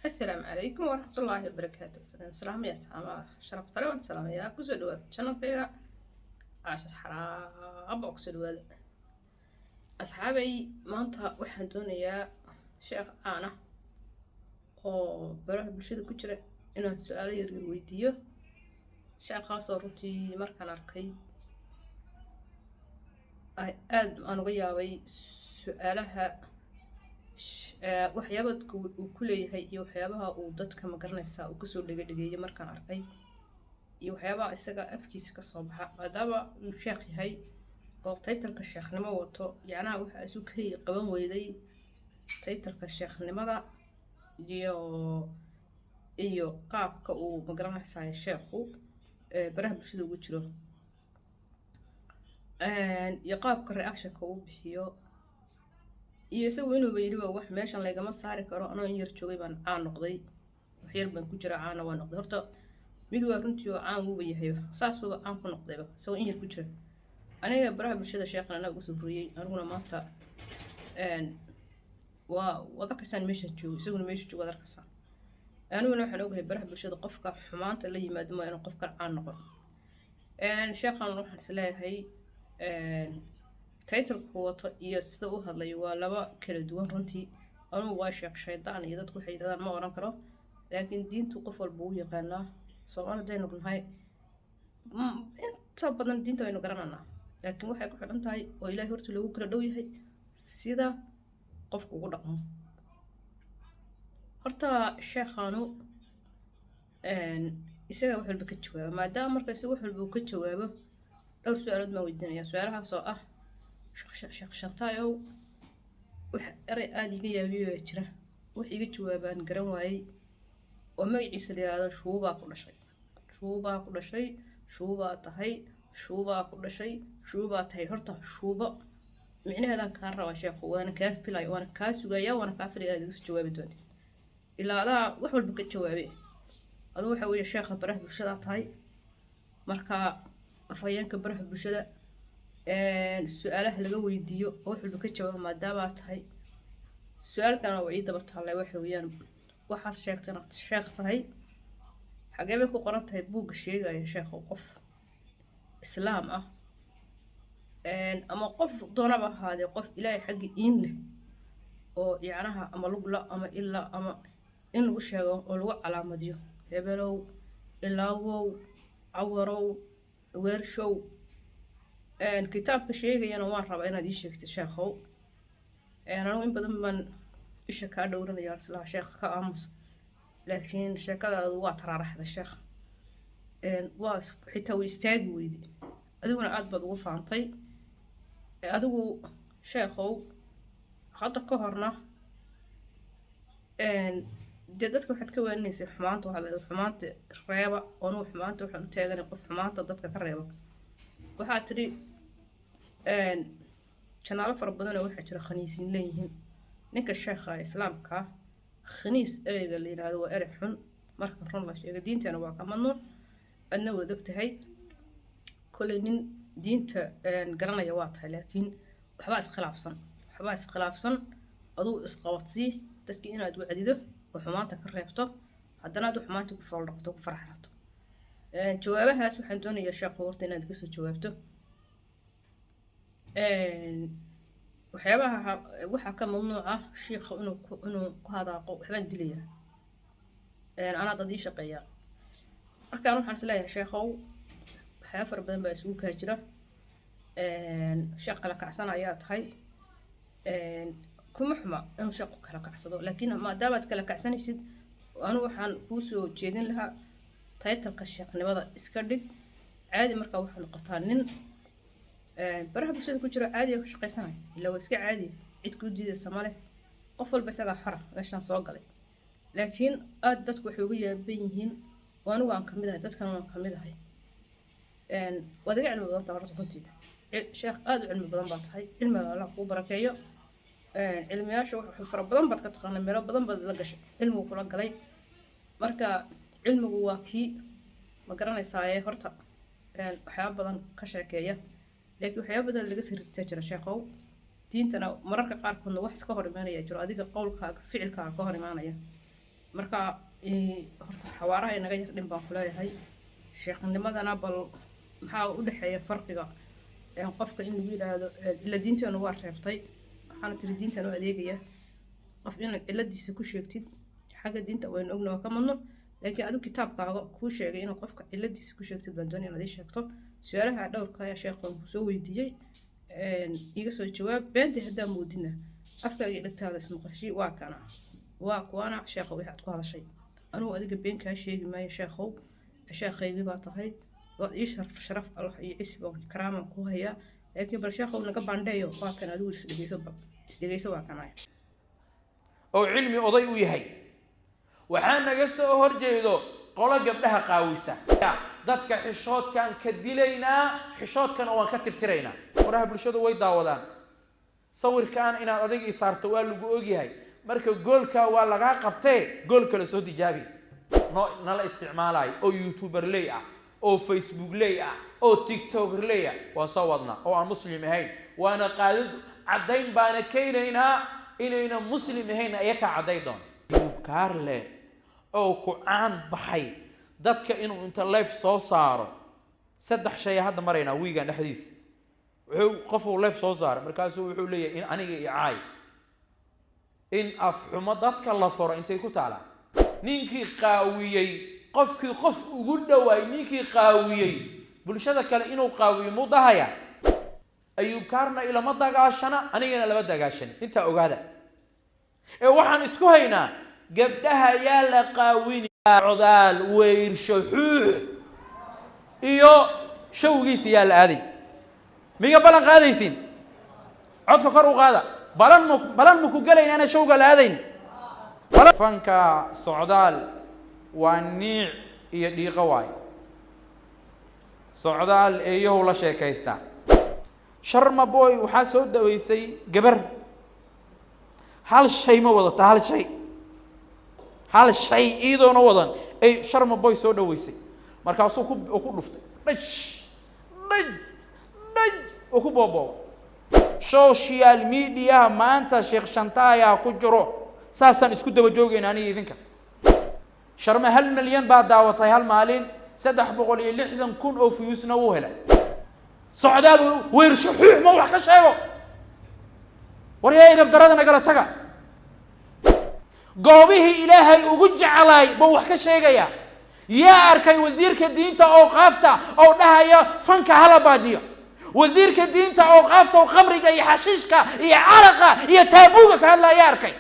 Asalaamu calaykum waraxmatullaahi wabarakaatu. Salaamaya asxaabaha sharafta leh, waan salaamayaa. Kusoo dhawaada channelkayga Caashir Xaraaba oo kusoo dhawaada, asxaabay. Maanta waxaan doonayaa sheekh caan ah oo baraha bulshada ku jira inaan su-aalo yaryar weydiiyo. Sheekhaasoo runtii markaan arkay aada aan uga yaabay su-aalaha, waxyaaba dadka uu ku leeyahay iyo waxyaabaha uu dadka, magaranaysaa, uu kasoo dhega-dhegeeyo markaan arkay iyo waxyaabaha isaga afkiisa kasoo baxa, maadaama uu sheekh yahay oo titleka sheekhnimo wato. Yacnaha waxa isu kay qaban weyday titleka sheekhnimada iyo qaabka uu, magaranaysaa, sheekhu baraha bulshada ugu jiro iyo qaabka reactionka uu bixiyo iyo isagu inuuba yidhiba wax meeshan laygama saari karo, anoo in yar joogay baan caan noqday, wax yar baan ku jira, caana waa noqday. Horta mid waa runtii oo caan wuuba yahayba, saasuuba caan ku noqdayba isagoo in yar ku jira. Aniga baraha bulshada sheekhan anaa uga soo horreeyey. Aniguna maanta waa waad arkaysaan meeshaan joogo, isaguna meesha joogo waad arkaysaan. Aniguna waxaan ogahay baraha bulshada qofka xumaanta la yimaado maa inuu qofkan caan noqon. Sheekhan waxaan is leeyahay titleku wato iyo sida u hadlayo waa laba kala duwan. Runtii anugu waa sheekh shaydaan iyo dadku waxay yidhahdaan ma oran karo, laakiin diintu qof walba u yaqaanaa. Soomaali hadaynu nahay, inta badan diinta waynu garananaa, laakiin waxay ku xidhan tahay oo Ilaahay horta loogu kala dhow yahay sida qofku ugu dhaqmo. Horta sheekhanu isaga wax walba ka jawaaba, maadaama marka isaga wax walba uu ka jawaabo, dhowr su-aalood baan weydiinaya. Su-aalahaas oo ah, Sheekh Shantaayow, wax erey aada iga yaabiyo baa jira, wax iga jawaabaan garan waayey, oo magaciisa la yihahdo shuubaa ku dhashay, shuubaa ku dhashay, shuubaa tahay, shuubaa ku dhashay, shuubaa tahay. Horta shuubo micnaheedaan kaa rabaa, sheekhu, waana kaa filaya, waana kaa sugaya, waana kaa filaya inaad iga soo jawaabi doontid ilaa adaa wax walba ka jawaabe. Aduu waxa weeye sheekha baraha bulshada tahay, marka afhayeenka baraha bulshada su-aalaha laga weydiiyo oo wax walba ka jawaaba maadaamaa tahay, su-aal kalena waa ii daba taallay. Waxa weeyaan, waxaad sheegtay inaad sheekh tahay, xagee bay ku qoran tahay buugga sheegaya sheekhu qof islaam ah ama qof doonaba ahaadee, qof Ilaahay xagga iin leh oo yacnaha ama lugla ama ilaa ama in lagu sheego oo lagu calaamadiyo hebelow, ilaawow, cawarow, weershow? Kitaabka sheegayana waan rabaa inaad ii sheegtid, sheekhow. Anigu in badan baan isha kaa dhowranaya, islaha sheekh ka aamus, laakiin sheekadaadu waa taraaraxda, sheekh, waa xitaa way istaagi weyde. Adiguna aad baad ugu faantay adigu, sheekhow. Hadda ka horna dee dadka waxaad ka waaninaysay xumaanta, waxaad leedahay xumaanta reeba, anugu xumaanta waxaan u taaganay qof xumaanta dadka ka reeba. Waxaad tidhi channelo fara badanoo waxaa jira khaniisiin leeyihiin. Ninka sheekha islaamka khaniis ereyga la yidhaahdo waa erey xun marka run la sheego, diintana waa ka mamnuuc, adna waad og tahay. Kolley nin diinta garanaya waa tahay, laakiin waxbaa iskhilaafsan, waxbaa iskhilaafsan. Aduu isqabadsii dadki inaad wacdido oo xumaanta ka reebto, haddana aad xumaanta ku fooldhaqto, ku farxrato. Jawaabahaas waxaan doonayaa, sheekhu, horta inaad kasoo jawaabto. Waxyaabaha waxaa ka mamnuuc ah shiikha inuu ku hadaaqo waxbaan dilayaa, anaa dad ii shaqeeyaa. Markaan waxaan is leeyahay, sheekhow, waxyaaba fara badan baa isugu kaa jira. Sheekh kala kacsan ayaa tahay. Kuma xuma inuu sheekhu kala kacsado, laakiin maadaamaad kala kacsanaysid, anigu waxaan kuu soo jeedin lahaa titleka sheekhnimada iska dhig caadi. Markaa waxaad noqotaa nin baraha bulshada ku jiro, caadiga ka shaqaysanaya, ilaa waa iska caadi, cid kuu diidaysa ma leh, qof walba isagaa xora meeshaan soo galay. Laakiin aada dadku waxay uga yaaban yihiin, oo anigu aan kamid ahay, dadkana waan kamid ahay, waad iga cilmi badan tahay. Horta runtii sheekh aada u cilmi badan baa tahay, cilmiga Allah kuu barakeeyo. Cilmiyaasha wax fara badan baad ka taqaanaa, meelo badan baad la gashay, cilmigu kula galay. Marka cilmigu waa kii, ma garanaysaaye, horta waxyaaba badan ka sheekeeya, laakiin waxyaaba badan laga sii rigtaa jira, sheekhow. Diintana mararka qaarkoodna wax iska hor imaanaya jiro, adiga qowlkaaga ficilkaaga ka hor imaanaya. Marka horta xawaaraha inaga yar dhin baan kuleeyahay. Sheekhnimadana bal maxaa u dhexeeya farqiga qofka in lagu yidhaahdo ila diinteenu waa reebtay, waxaana tiri diintaan u adeegaya, qof inaad ciladiisa ku sheegtid xagga diinta waynu ogna waa ka mamnuuc, laakiin adigu kitaabkaaga kuu sheegay inaad qofka ciladiisa ku sheegtid baan doonaya inaad ii sheegto. Su-aalaha dhowrka ayaa sheekhan ku soo weydiiyey, iga soo jawaab. Beentii haddaa moodina afkaaga iyo dhegtaada ismaqashi. Waa kana, waa kuwana sheekhow wixii aad ku hadashay. Anugu adiga been kaa sheegi maayo sheekhow, sheekhaygii baa tahay, waad ii sharaf, sharaf Allah iyo cisi baan karaaman ku hayaa, laakiin bal sheekhow naga bandheeyo. Waatan adigu isdhegeyso, isdhegeyso, waa kanaya. Oo cilmi oday u yahay, waxaa naga soo horjeedo qolo gabdhaha qaawisa. Dadka xishoodkaan ka dilaynaa, xishoodkana waan ka tirtiraynaa. Qoraha bulshadu way daawadaan sawirkaan inaad adiga i saarto, waa lagu ogyahay. Marka goolkaa waa lagaa qabtee, gool kale soo tijaabi. No nala isticmaalayo oo youtuber ley ah oo Facebook ley ah oo TikToker ley ah waan soo wadnaa oo aan muslim ahayn, waana qaadid caddayn baana keenaynaa inayna muslim ahayn, ayakaa cadday doona. Kaarle oo ku caan baxay dadka inuu inta live soo saaro, saddex shay hadda maraynaa wiigan dhexdiisa. Wuxuu qofuu live soo saaray, markaasuu wuxuu leeyahay in aniga i caay, in afxumo dadka la furo intay ku taalaa. Ninkii qaawiyey qofkii qof ugu dhowaay, ninkii qaawiyey bulshada kale inuu qaawiyo muu dahaya? Ayuub Kaarna ilama dagaashana, anigana lama dagaashan. Intaa ogaada ee waxaan isku haynaa gabdhaha yaa la qaawini. Codaal weyrsho xuux iyo showgiisa yaa la aaday. Miga ballan qaadaysiin? Codka kor u qaada. Balan mu balan maku gelayna inaan showga la aadayn? Fanka Socdaal waa niic iyo dhiiqo waayo. Socdaal eeyahow la sheekaystaa. Sharma Boy waxaa soo dhaweysay gabar hal shay ma wadata, hal shay, hal shay iyadoona wadan ay Sharma Boy soo dhaweysay. Markaasuu ku dhuftay dhaj dhaj dhaj oo ku boobooba social mediaha. Maanta Sheekh Shantaayaa ku jiro, saasaan isku daba joogayna aniga idinka. Sharma 1 milyan baa daawatay hal maalin, 360,000 oo viewsna wuu helay. Socdaal weyrsho xuux ma wax ka sheego. War yaa idab darada nagala taga. Goobihii Ilaahay ugu jeclaay buu wax ka sheegaya. Yaa arkay wasiirka diinta oo qaafta oo dhahaya fanka hala baajiyo? Wasiirka diinta oo qaafta oo khamriga iyo xashiishka iyo caraqa iyo taabuuga ka hadlaya yaa arkay?